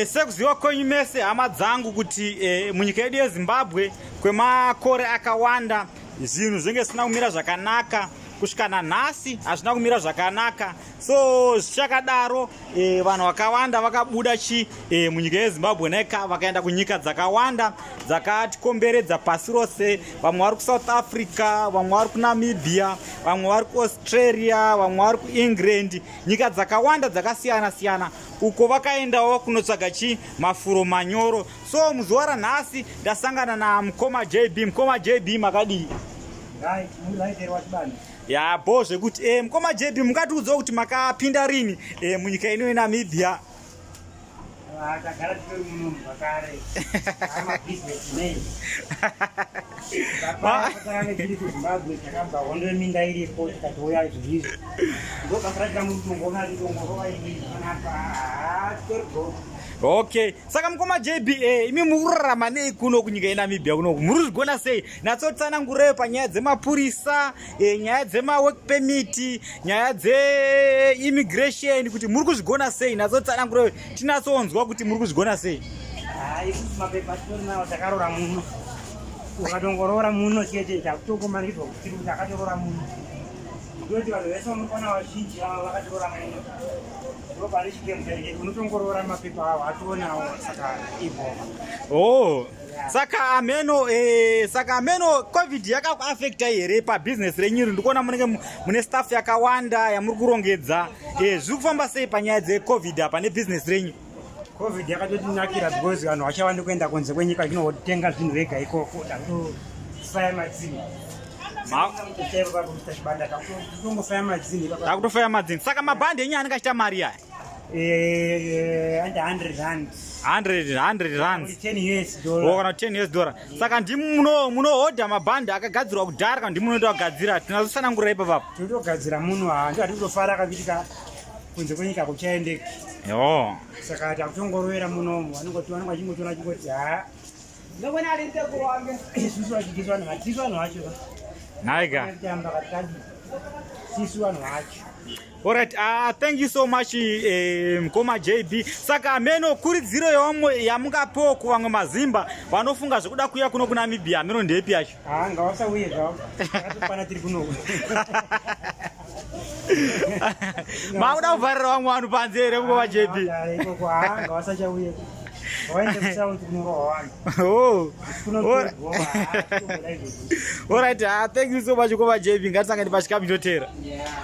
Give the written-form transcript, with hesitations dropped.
Sekuziva kwenyu mese, hama dzangu, kuti munyika yedu yeZimbabwe kwemakore akawanda zvinhu zvinge zvisina kumira zvakanaka. Kusvika nanhasi hazvina kumira zvakanaka. So zvichakadaro, vanhu vakawanda vakabuda chi munyika yeZimbabwe neka vakaenda kunyika dzakawanda dzakatikomberedza pasi rose. Vamwe vari kuSouth Africa, vamwe vari kuNamibia, vamwe vari kuAustralia, vamwe vari kuEngland, nyika dzakawanda dzakasiyana siyana uko vakaendawo kunotsvaga chi mafuro manyoro. So muzuva ranhasi ndasangana namukoma JB. Mukoma JB, makadii? Right, muri right here, wachibanda? Yabo zvekuti mukoma JB, mungatiudzawo kuti makapinda rini munyika ino yeNamibia? Ah, tagara titori muno zvakare. I'm a businessman. Takange tiri kuZimbabwe, takabva hondo yeminda iripo, tikatouya izvizvi. Ndo basa racho ramuri titongorova izvi panapa. Ah, titori go. Okay, saka mukoma JB, imi muri kurarama nei kuno kunyika yeNamibia kunoku? Muri kuzvigona sei? Natsotsanangureyo panyaya dzemapurisa, nyaya dzemawork permit, nyaya dzeimmigration, kuti muri kuzvigona sei. Natsotsanangureyo tinatsonzwa kuti muri kuzvigona sei. Ah, isusu mapepa titori nawo, takarora muno. Ukatongorora muno chete, takutokomanidzwa kuti tiri takatorora muno. Ndoti vanhu vese vanokwana vazhinji ava vakatorora muno. Ndo pane chikemu chacho unotongorora mapepa avo ationawo, saka ibhoma. Oh, saka ameno COVID yakakuafecta here pabhizinesi renyu iri? Ndikuona munenge mune staff yakawanda yamuri kurongedza. Zviri kufamba sei panyaya dzeCOVID apa nebhizinesi renyu? COVID yakatotinakira because vanhu vachawandi kuenda kunze kwenyika vachinotenga zvinhu vega ikoko. Takutofaya madzini. Tongofaya madzini. Takutofaya madzini. Saka mabhandi enyu anenge achiita mari aya? Ande R100. 100 100 rands. 10 US O dollar. Kana 10 US dollar. Saka ndimi munohodha mabhandi akagadzirwa kudhara kana ndimi munoita kugadzira? Tinazotsanangurira ipapapo. Totogadzira muno. Handi hatitofara kakuitika kunze kwenyika kuchaendeki. Yo. Saka takutongorovera munomu, vanongoti vanenge vachingotora chingoti ha, isusu vachitisu vanhu vatisu vanhu vacho. Naiga. Tamba katikadi sisu vanhu vacho. Alright, thank you so much, mukoma JB. Saka meno kuridziro yamungapewo kuvamwe mazimba vanofunga zvekuda kuuya kuno kuNamibia, meno ndepi yacho? Ha, ngavasauye zvavo, takatokwana tiri kunoku. Makuda kuvharira vamwe vanhu panze here, mukoma JB? Ikoko ha, ngavasachauye, vaende kuSouth kunorohwa vanhu. Oh. Kunotorwa. Alright, thank you so much, mukoma JB. Ngatisangane pachikamu chinotera. Yeah.